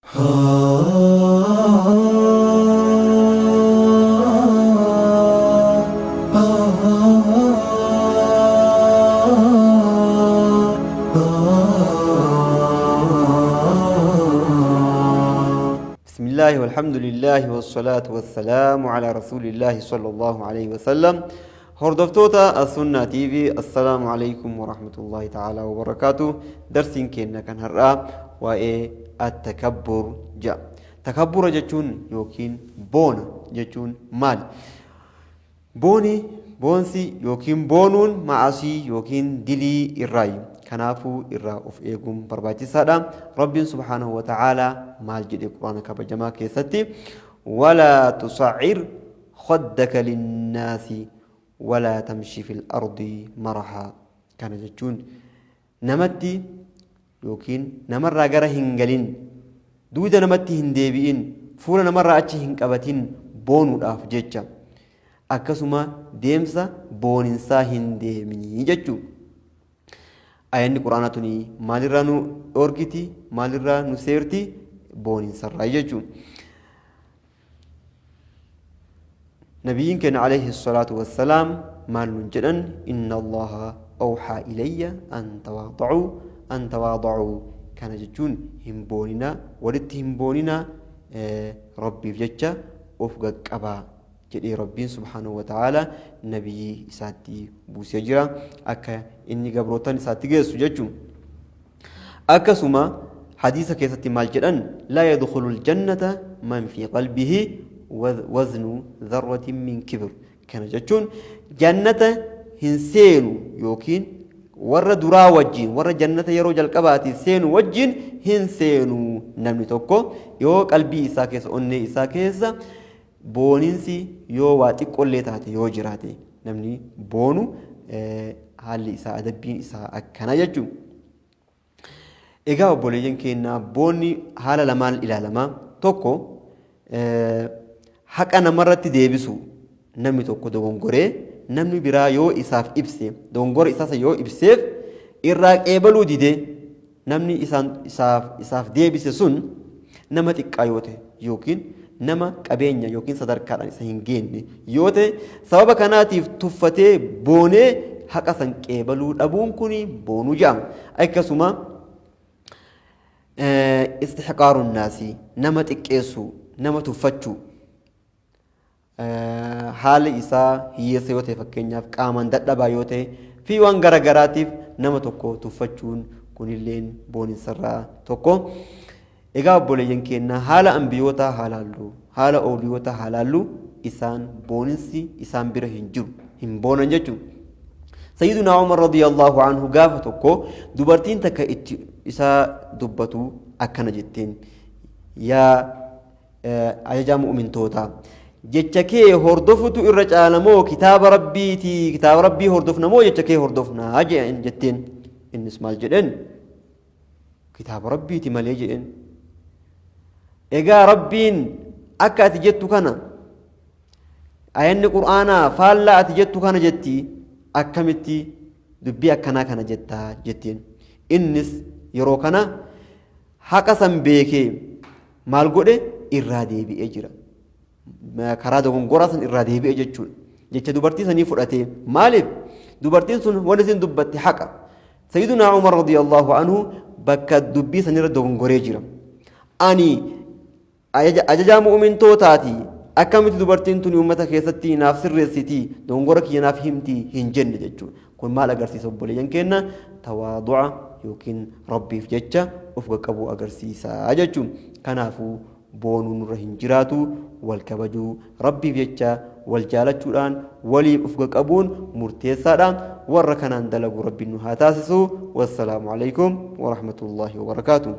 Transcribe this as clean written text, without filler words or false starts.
بسم الله والحمد لله والصلاة والسلام على رسول الله صلى الله عليه وسلم. Hordoftoota Sunnaa TV, assalaamu alaikum warahmatullahi ta'ala wabarakaatu. Darsiin keenya kan har'aa waa'ee attakabbur jedha. Takabbura jechuun yookiin boona jechuun maali? Booni, boonsi yookiin boonuun ma'asii yookiin dilii irraayi. Kanaafuu irraa of eeguun barbaachisaadha. Rabbiin subhaanahu wa ta'aalaa maal jedhe Quraana kabajamaa keessatti? Walaa tusa'ir khaddaka linnaasi walaa tamshi fil ardi marahaa. Kana jechuun namatti yookiin namarraa gara hin galin, duuda namatti hin deebi'in, fuula namarraa achi hin qabatin boonuudhaaf jecha. Akkasuma deemsa booninsaa hin deeminii jechuu. Ayanni Qur'aanaa tuni maalirraa nu dhoorkiti? Maalirraa nu seerti? Booninsarraa jechuu. Nabiyyiin keenya alayhi salaatu wassalaam maal nun jedhan? Inna Allaha awxaa ilayya an tawaadacuu, an tawaadacuu. Kana jechuun hin booninaa, walitti hin booninaa, Rabbiif jecha of gaqqabaa jedhee Rabbiin subhaanahu wa ta'aala nabiyyii isaatti buusee jira, akka inni gabrootan isaatti geessu jechuun. Akkasuma hadiisa keessatti maal jedhan? Laa yadkhulul jannata man fi qalbihi waznu dharratin min kibr. Kana jechuun jannata hin seenu yookiin warra duraa wajjin, warra jannata yeroo jalqabaatiif seenu wajjin hin seenu, namni tokko yoo qalbii isaa keessa, onnee isaa keessa booninsi yoo waa xiqqollee taate yoo jiraate. Namni boonu haalli isaa, adabbiin isaa akkana jechuudha. Egaa obboleeyyan keenya, boonni haala lamaan ilaalama. Tokko, haqa namarratti deebisu. Namni tokko dogongoree namni biraa yoo isaaf ibse, dogongora isaas yoo ibseef irraa qeebaluu didee, namni isaaf deebise sun nama xiqqaa yoo ta'e yookiin nama qabeenya yookiin sadarkaadhaan isa hin geenne yoo ta'e, sababa kanaatiif tuffatee boonee haqa san qeebaluu dhabuun kun boonuu jedhama. Akkasuma istihqaaruun naasii, nama xiqqeessuu, nama tuffachuu, haalli isaa hiyyeessa yoo ta'e, fakkeenyaaf qaamaan dadhabaa yoo ta'e fi waan gara garaatiif nama tokko tuffachuun kunilleen booninsarraa tokko. Egaa obboleeyyan keenya, haala ambiyootaa haa laallu, haala ooliyootaa haa laallu, isaan booninsi isaan bira hin jiru, hin boonan jechuudha. Sayyidunaa Umar radiyallahu anhu gaafa tokko dubartiin takka itti isa dubbatu akkana jetteen: "Yaa ajajaa mu'mintootaa, jecha kee hordofutu irra caalamoo kitaaba Rabbiiti? Kitaaba Rabbii hordofna moo jecha kee hordofnaa?" jetteen. Innis maal jedheen? "Kitaaba Rabbiiti malee," jedheen. "Egaa Rabbiin akka ati jettu kana, ayanni Qur'aanaa faallaa ati jettu kana jetti, akkamitti dubbii akkanaa kana jettaa?" jetteen. Innis yeroo kana haqa san beekee maal godhe? Irraa deebi'ee jira. Karaa dogongoraa san irraa deebi'ee jechuudha. Jecha dubartii sanii fudhatee. Maaliif? Dubartiin sun wanti isin dubbatte haqa. Sayyidunaa Umar radiyallahu anhu bakka dubbii sanirra dogongoree jira. Ani ajajaa mu'mintootaati. Akkamitti dubartiin tuni uummata keessatti naaf sirreessiti, dogongora kiyya naaf himti hin jenne jechuudha. Kun maal agarsiisa, obboleeyyan keenya? Tawaadu'a yookiin Rabbiif jecha of qaqqabuu agarsiisa jechuun. Kanaafuu boonuu nurra hin jiraatu. Wal kabajuu, Rabbiif jecha wal jaalachuudhaan waliif of qaqqabuun murteessaadha. Warra kanaan dalagu Rabbiin nu haa taasisu. Wassalaamu alaikum warahmatullaahi wabarakaatu.